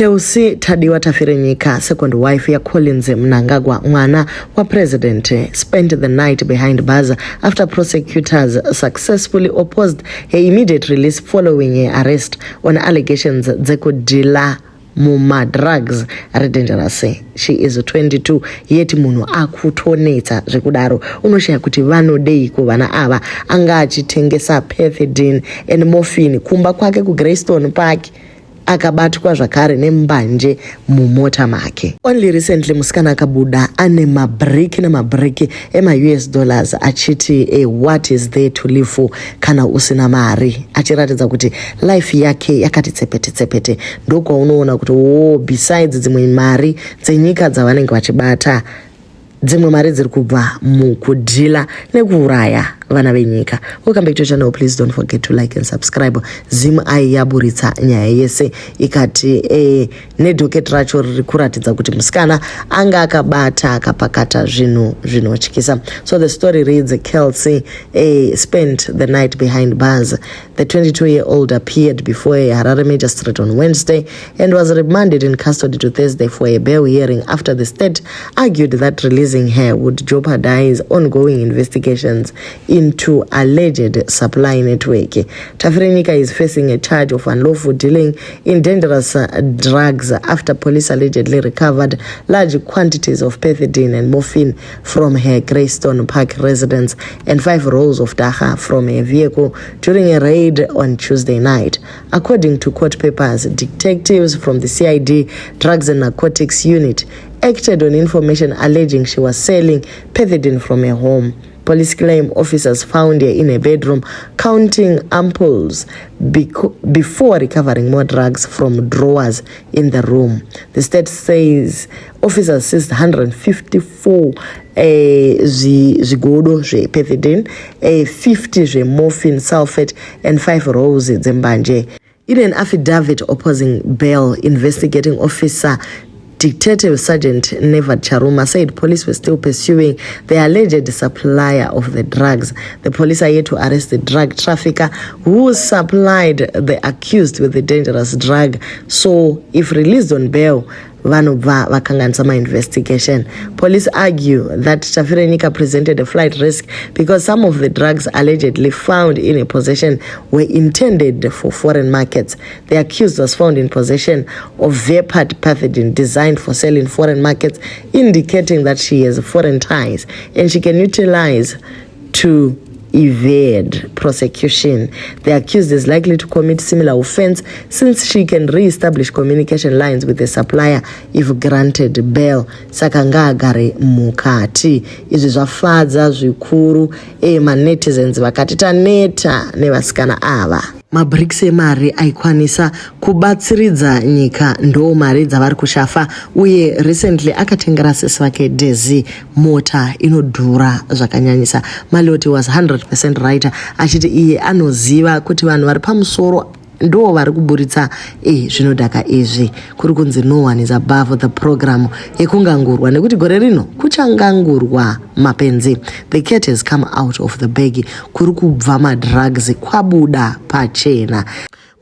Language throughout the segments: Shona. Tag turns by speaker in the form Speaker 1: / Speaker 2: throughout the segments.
Speaker 1: Kelsey Tadiwa Tafirenyika, second wife yaCollins Mnangagwa, mwana wapresident, spent the night behind bars after prosecutors successfully opposed her immediate release following her arrest on allegations dzekudhila mumadrugs ari dangerous. She is 22, yet munhu akutonetsa zvekudaro. Unoshaya kuti vanodeiko vana ava. Anga achitengesa pethidine and morphine kumba kwake kuGreystone Park, akabatwa zvakare nembanje mumota make. Only recently musikana akabuda ane mabriki nemabriki emaUS dollars achiti, "What is there to live for kana usina mari?" Achiratidza kuti life yake yakati tsepete tsepete. Ndokwaunoona kuti wo, besides dzimwe mari dzenyika dzavanenge vachibata, dzimwe mari dziri kubva mukudhila nekuuraya vana venyika. Welcome back to channel. Please don't forget to like and subscribe. ZimEye yaburitsa nyaya yese ikati nedocket racho riri kuratidza kuti musikana anga akabata, akapakata zvinhu zvinotyisa. So the story reads, Kelsey spent the night behind bars. The 22-year-old appeared before a Harare magistrate on Wednesday and was remanded in custody to Thursday for a bail hearing after the state argued that releasing her would jeopardize ongoing investigations into alleged supply network. Tafirenyika is facing a charge of unlawful dealing in dangerous drugs after police allegedly recovered large quantities of pethidine and morphine from her Greystone Park residence and five rolls of dagga from her vehicle during a raid on Tuesday night. According to court papers, detectives from the CID Drugs and Narcotics Unit acted on information alleging she was selling pethidine from her home. Police claim officers found her in a bedroom counting ampoules before recovering more drugs from drawers in the room. The state says officers seized 154 zvigodo zvepethidine, 50 zvemorphine sulfate and 5 rolls dzembanje. In an affidavit opposing bail, investigating officer Detective Sergeant Nevad Charuma said police were still pursuing the alleged supplier of the drugs. The police are yet to arrest the drug trafficker who supplied the accused with the dangerous drug. So, if released on bail, vanobva vakanganisa mainvestigation. Police argue that Tafirenyika presented a flight risk because some of the drugs allegedly found in her possession were intended for foreign markets. The accused was found in possession of vapored pethidine designed for sale in foreign markets, indicating that she has foreign ties and she can utilize to evade prosecution. The accused is likely to commit similar offense since she can re-establish communication lines with the supplier if granted bail. Saka ngaagare mukati. Izvi zvafadza zvikuru manetizens, vakati taneta nevasikana ava. Mabricks emari aikwanisa kubatsiridza nyika ndo mari dzavari kushafa. Uye recently akatengera sisi vake Daisy mota inodhura zvakanyanyisa. Malioti was 100% right achiti iye anoziva kuti vanhu vari pamusoro ndo vari kuburitsa zvinodhaka izvi. Kuri kunzi no one is above the program yekungangurwa, nekuti gore rino kuchangangurwa mapenzi. The cat has come out of the bag. Kuri kubva madrugs kwabuda pachena.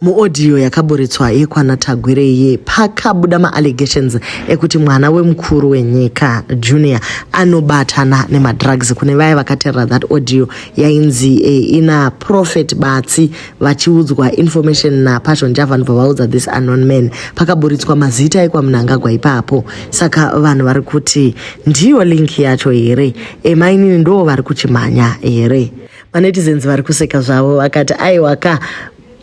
Speaker 1: Muaudio yakaburitswa yekwana Tagwirei pakabuda maallegations ekuti mwana wemukuru wenyika Junior anobatana nemadrugs. Kune vaya vakateerera that audio yainzi ina Prophet Batsi vachiudzwa information naPassion Java, ndobva vaudza this unknown man. Pakaburitswa mazita ekwaMnangagwa ipapo. Saka vanhu vari kuti ndiyo link yacho here? Emainini ndo vari kuchimhanya here? Manetizens vari kuseka zvavo, vakati aiwaka,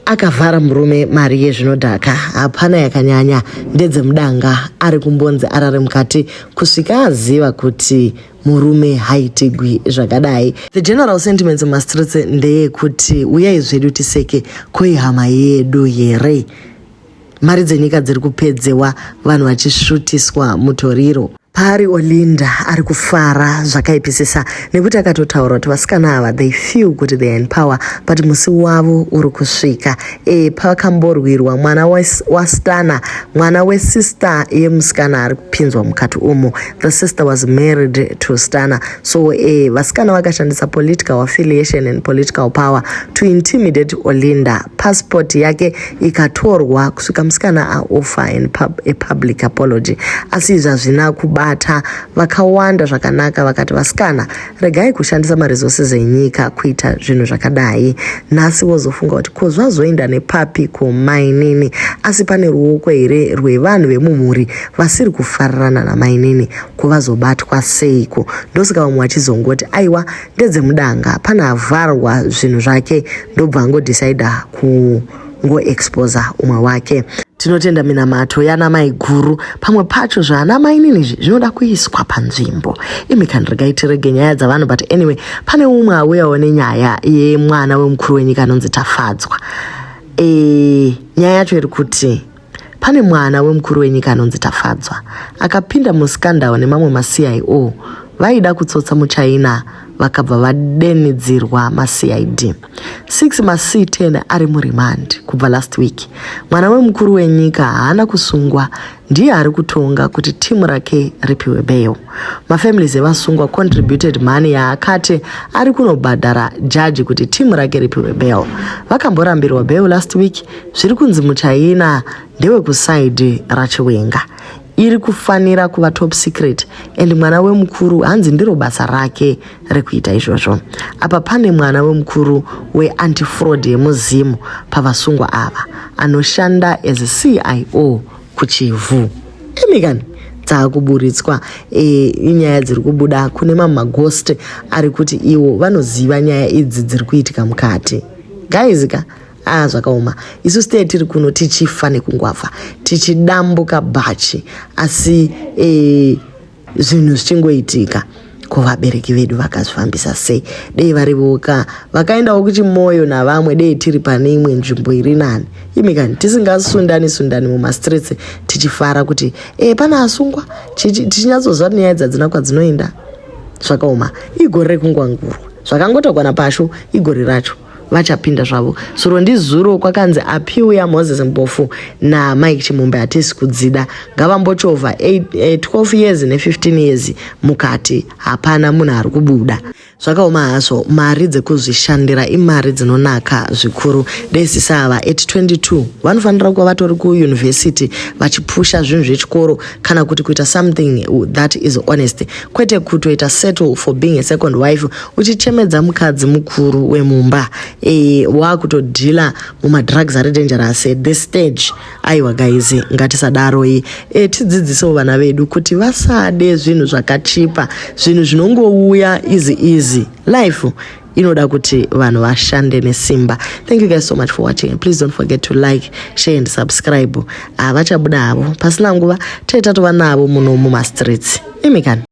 Speaker 1: akavhara murume mari yezvinodhaka hapana yakanyanya, ndedzemudanga. Ari kumbonzi arare mukati kusvika aziva kuti murume haitigwi zvakadai. The general sentiments mumastreets ndeyekuti uyai zvedu tiseke, koihama yedu here? Mari dzenyika dziri kupedzewa, vanhu vachisvutiswa mutoriro. Paari Olinda ari kufara zvakaipisisa nekuti akatotaura kuti vasikana ava, they feel kuti they are in power, but musi wavo uri kusvika. Pakamborwirwa mwana waStana, mwana wesister yemusikana ari kupinzwa mukati umo. The sister was married to Stana, so vasikana vakashandisa political affiliation and political power to intimidate Olinda. Passport yake ikatorwa kusvika musikana aoffer a public apology, asi izvi hazvina kubata vakawanda zvakanaka. Vakati, "Vasikana, regai kushandisa maresources enyika kuita zvinhu zvakadai." Nhasi wozofunga kuti ko zvazoenda nepapi kumainini? Asi pane ruoko here rwevanhu vemumhuri vasiri kufarirana namainini? Kuvazobatwa seiko? Ndosaka vamwe vachizongoti, "Aiwa, ndedzemudanga, pane avharwa zvinhu zvake, ndobva angodhisaidha kungoexposa umwe wake." Tinotenda minamato yana mai guru. Pamwe pacho zvaana mainini izvi zvinoda kuiswa panzvimbo. Imi kani, tirege nyaya dzavanhu, but anyway, pane umwe auyawo nenyaya yemwana wemukuru wenyika anonzi Tafadzwa. Nyaya yacho iri kuti pane mwana wemukuru wenyika anonzi Tafadzwa akapinda muscandal nemamwe maCIO. Vaida kutsotsa muchina, vakabva vadenidzirwa maCID 6. Mac10 ari muremand kubva last week. Mwana wemukuru wenyika haana kusungwa, ndiye ari kutonga kuti timu rake ripiwe bail. Mafamilies evasungwa contributed money yaakati ari kunobhadhara jaji kuti timu rake ripiwe bail. Vakamborambirwa bail last week. Zviri kunzi muchina ndewekusaidi raChiwenga, iri kufanira kuva top secret, and mwana wemukuru hanzi ndiro basa rake rekuita izvozvo. Apa pane mwana wemukuru weantifraud yemuzimu pavasungwa ava anoshanda as CIO kuChivhu. Emikani dzaakuburitswa inyaya dziri kubuda kune mamwe maghost ari kuti iwo vanoziva nyaya idzi dziri kuitika mukati. Guys ka, ah, zvakaoma. Isu tee tiri kuno tichifa nekungwavha, tichidambuka bhachi, asi zvinhu zvichingoitika. Ko vabereki vedu vakazvifambisa sei? Dei vari voka vakaendawo kuchimoyo navamwe, dei tiri pane imwe nzvimbo iri nani. Imikani, tisingasundani sundani mumastreets tichifara kuti pane asungwa, tichinyatsozva nyaya dzadzina kwadzinoenda. Zvakaoma. Igore rekungwangurwa, zvakangotagwa napasho, igore racho vachapinda zvavo. Zuro ndizuro kwakanzi appeal yaMoses Mpofu naMike Chimombe hatisi kudzida, ngavambochovha 12 years ne15 years mukati, hapana munhu ari kubuda. Zvakaoma hazvo. Mari dzekuzvishandira imari dzinonaka zvikuru. Desisa ava at 22 vanofanira kuva vatori kuyunivhesity vachipusha zvinhu zvechikoro kana kuti kuita something that is honest, kwete kutoita settle for being a second wife, uchichemedza mukadzi mukuru wemumba, wakutodhila mumadrugs ari dangerous at this stage. Aiwa guys, ngatisadaroi. Tidzidzisewo vana vedu kuti vasade zvinhu zvakachipa, zvinhu zvinongouya easy easy. Life inoda kuti vanhu vashande nesimba. Thank you guys so much for watching. Please don't forget to like, share and subscribe. Vachabuda havo pasina nguva, tee tatova navo muno mumastreets. Imikani.